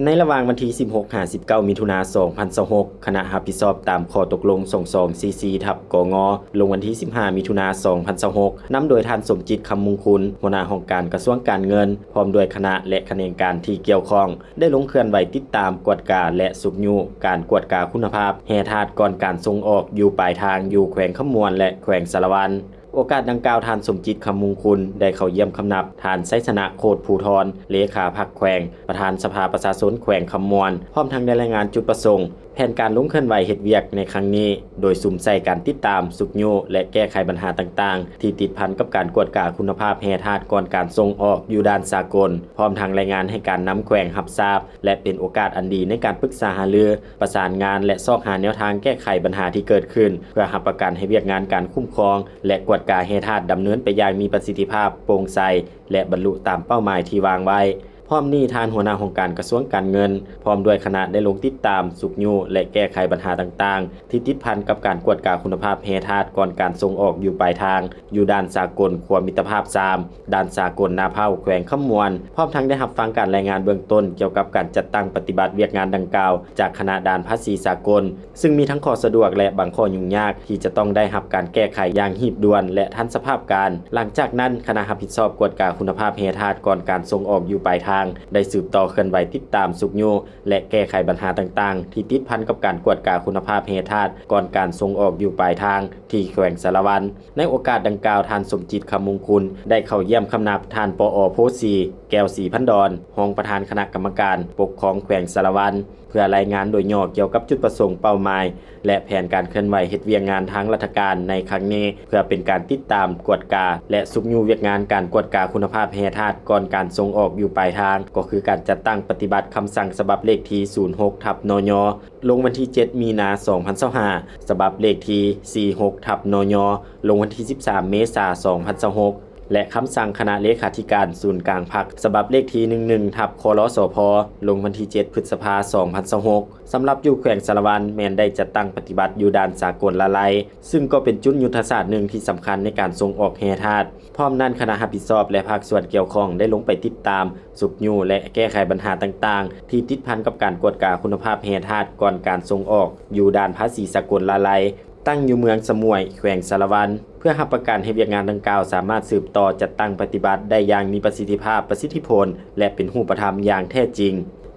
ໃນລະຫວ່າງວັນທີສິບຫົກຫາສິບເກົ້າ ມິຖຸນາ ສອງພັນຊາວຫົກ ຄະນະຮັບຜິດຊອບຕາມຂໍ້ຕົກລົງ ສອງສອງສີ່ສີ່ ທັບ ກງ ລົງວັນທີສິບຫ້າ ມິຖຸນາ ສອງພັນຊາວຫົກ ນຳໂດຍທ່ານ ສົມຈິດ ຄຳມຸງຄຸນ ຫົວໜ້າຫ້ອງການກະຊວງການເງິນ ພ້ອມດ້ວຍຄະນະ ແລະ ຂະແໜງການທີ່ກ່ຽວຂ້ອງ ໄດ້ລົງເຄື່ອນໄຫວຕິດຕາມ, ກວດກາ ແລະ ຊຸກຍູ້ການກວດກາຄຸນນະພາບແຮ່ທາດກ່ອນການສົ່ງອອກຢູ່ປາຍທາງ ຢູ່ແຂວງຄຳມ່ວນ ແລະ ແຂວງສາລະວັນ. ໂອກາດດັ່ງກ່າວ, ທ່ານ ສົມຈິດ ຄຳມຸງຄຸນ ໄດ້ເຂົ້າຢ້ຽມຄຳນັບທ່ານ ໄຊຊະນະ ໂຄດພູທອນ ເລຂາພັກແຂວງ, ປະທານສະພາປະຊາຊົນແຂວງຄຳມ່ວນ, ພ້ອມທັງໄດ້ລາຍງານຈຸດປະສົງ, ແຜນການລົງເຄື່ອນໄຫວເຮັດວຽກໃນຄັ້ງນີ້, ໂດຍສຸມໃສ່ການຕິດຕາມ, ຊຸກຍູ້ ແລະ ແກ້ໄຂບັນຫາຕ່າງໆ ທີ່ຕິດພັນກັບການກວດກາຄຸນນະພາບແຮ່ທາດກ່ອນການສົ່ງອອກຢູ່ດ່ານສາກົນ, ພ້ອມທັງລາຍງານໃຫ້ການນຳແຂວງຮັບຊາບ ແລະ ເປັນໂອກາດອັນດີໃນການປຶກສາຫາລື, ປະສານງານ ແລະ ຊອກຫາແນວທາງແກ້ໄຂບັນຫາທີ່ເກີດຂຶ້ນ ເພື່ອຮັບປະກັນໃຫ້ວຽກງານການຄຸ້ມຄອງ ແລະ ກວດກາແຮ່ທາດດຳເນີນໄປຢ່າງມີປະສິດທິພາບ, ໂປ່ງໃສ ແລະ ບັນລຸຕາມເປົ້າໝາຍທີ່ວາງໄວ້. ພ້ອມນີ້, ທ່ານຫົວໜ້າຫ້ອງການກະຊວງການເງິນ ພ້ອມດ້ວຍຄະນະໄດ້ລົງຕິດຕາມ, ຊຸກຍູ້ ແລະ ແກ້ໄຂບັນຫາຕ່າງໆ ທີ່ຕິດພັນກັບການກວດກາຄຸນນະພາບແຮ່ທາດກ່ອນການສົ່ງອອກຢູ່ປາຍທາງ ຢູ່ດ່ານສາກົນຂົວມິດຕະພາບສາມ ດ່ານສາກົນນາເພົ້າ ແຂວງຄຳມ່ວນ, ພ້ອມທັງໄດ້ຮັບຟັງການລາຍງານເບື້ອງຕົ້ນກ່ຽວກັບການຈັດຕັ້ງປະຕິບັດວຽກງານດັ່ງກ່າວ ຈາກຄະນະດ່ານພາສີສາກົນ, ຊຶ່ງມີທັງຂໍ້ສະດວກ ແລະ ບາງຂໍ້ຫຍຸ້ງຍາກທີ່ຈະຕ້ອງໄດ້ຮັບການແກ້ໄຂຢ່າງຮີບດ່ວນ ແລະ ທັນສະພາບການ. ຫຼັງຈາກນັ້ນ, ຄະນະຮັບຜິດຊອບກວດກາຄຸນນະພາບແຮ່ທາດກ່ອນການສົ່ງອອກຢູ່ປາຍທາງ ໄດ້ສືບຕໍ່ເຄື່ອນໄຫວຕິດຕາມ, ຊຸກຍູ້ ແລະ ແກ້ໄຂບັນຫາຕ່າງໆ ທີ່ຕິດພັນກັບການກວດກາຄຸນນະພາບແຮ່ທາດກ່ອນການສົ່ງອອກຢູ່ປາຍທາງ ທີ່ແຂວງສາລະວັນ. ໃນໂອກາດດັ່ງກ່າວ, ທ່ານ ສົມຈິດ ຄຳມຸງຄຸນ ໄດ້ເຂົ້າຢ້ຽມຄຳນັບທ່ານ ປອ ໂພສີ ແກ້ວສີພັນດອນ ຮອງປະທານຄະນະກຳມະການປົກຄອງແຂວງສາລະວັນ ເພື່ອລາຍງານໂດຍຫຍໍ້ກ່ຽວກັບຈຸດປະສົງ, ເປົ້າໝາຍ ແລະ ແຜນການເຄື່ອນໄຫວເຮັດວຽກງານທາງລັດຖະການໃນຄັ້ງນີ້ ເພື່ອເປັນການຕິດຕາມ, ກວດກາ ແລະ ຊຸກຍູ້ວຽກງານການກວດກາຄຸນນະພາບແຮ່ທາດກ່ອນການສົ່ງອອກຢູ່ປາຍທາງ, ກໍຄືການຈັດຕັ້ງປະຕິບັດຄຳສັ່ງສະບັບເລກທີສູນຫົກ ທັບ ນຍ ລົງວັນທີເຈັດ ມີນາ ສອງພັນຊາວຫ້າ, ສະບັບເລກທີສີ່ຫົກ ທັບ ນຍ ລົງວັນທີສິບສາມ ເມສາ ສອງພັນຊາວຫົກ ແລະ ຄຳສັ່ງຄະນະເລຂາທິການສູນກາງພັກ ສະບັບເລກທີໜຶ່ງໜຶ່ງ ທັບ ຄລສພ ລົງວັນທີເຈັດ ພຶດສະພາ ສອງພັນຊາວຫົກ. ສຳລັບຢູ່ແຂວງສາລະວັນ ແມ່ນໄດ້ຈັດຕັ້ງປະຕິບັດຢູ່ດ່ານສາກົນລະໄລ, ຊຶ່ງກໍເປັນຈຸດຍຸດທະສາດໜຶ່ງທີ່ສຳຄັນໃນການສົ່ງອອກແຮ່ທາດ. ພ້ອມນັ້ນ, ຄະນະຮັບຜິດຊອບ ແລະ ພາກສ່ວນກ່ຽວຂ້ອງໄດ້ລົງໄປຕິດຕາມ, ຊຸກຍູ້ ແລະ ແກ້ໄຂບັນຫາຕ່າງໆ ທີ່ຕິດພັນກັບການກວດກາຄຸນນະພາບແຮ່ທາດກ່ອນການສົ່ງອອກ ຢູ່ດ່ານພາສີສາກົນລະໄລ, ຕັ້ງຢູ່ເມືອງສະໝວຍ ແຂວງສາລະວັນ ເພື່ອຮັບປະກັນໃຫ້ວຽກງານດັ່ງກ່າວສາມາດສືບຕໍ່ຈັດຕັ້ງປະຕິບັດໄດ້ຢ່າງມີປະສິດທິພາບ, ປະສິດທິຜົນ ແລະ ເປັນຮູບປະທຳຢ່າງແທ້ຈິງ.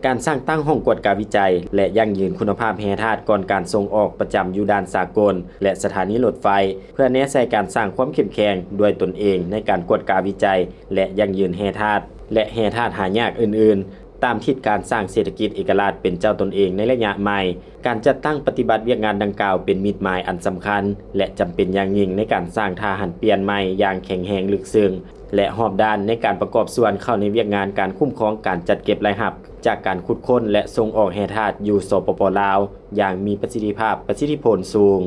ການສ້າງຕັ້ງຫ້ອງກວດກາວິໄຈ ແລະ ຢັ້ງຢືນຄຸນນະພາບແຮ່ທາດກ່ອນການສົ່ງອອກປະຈຳຢູ່ດ່ານສາກົນ ແລະ ສະຖານີລົດໄຟ ເພື່ອແນໃສ່ການສ້າງຄວາມເຂັ້ມແຂງດ້ວຍຕົນເອງໃນການກວດກາວິໄຈ ແລະ ຢັ້ງຢືນແຮ່ທາດ ແລະ ແຮ່ທາດຫາຍາກອື່ນໆ. ຕາມທິດການສ້າງເສດຖະກິດເອກະລາດເປັນເຈົ້າຕົນເອງໃນໄລຍະໃໝ່, ການຈັດຕັ້ງປະຕິບັດວຽກງານດັ່ງກ່າວເປັນມິດໝາຍອັນສຳຄັນ ແລະ ຈຳເປັນຢ່າງຍິ່ງໃນການສ້າງທ່າຫັນປ່ຽນໃໝ່ຢ່າງແຂງແຮງ, ລຶກເຊິ່ງ ແລະ ຮອບດ້ານໃນການປະກອບສ່ວນເຂົ້າໃນວຽກງານການຄຸ້ມຄອງການຈັດເກັບລາຍຮັບຈາກການຂຸດຄົ້ນ ແລະ ສົ່ງອອກແຮ່ທາດຢູ່ ສປປ ລາວ ຢ່າງມີປະສິດທິພາບ, ປະສິດທິຜົນສູງ.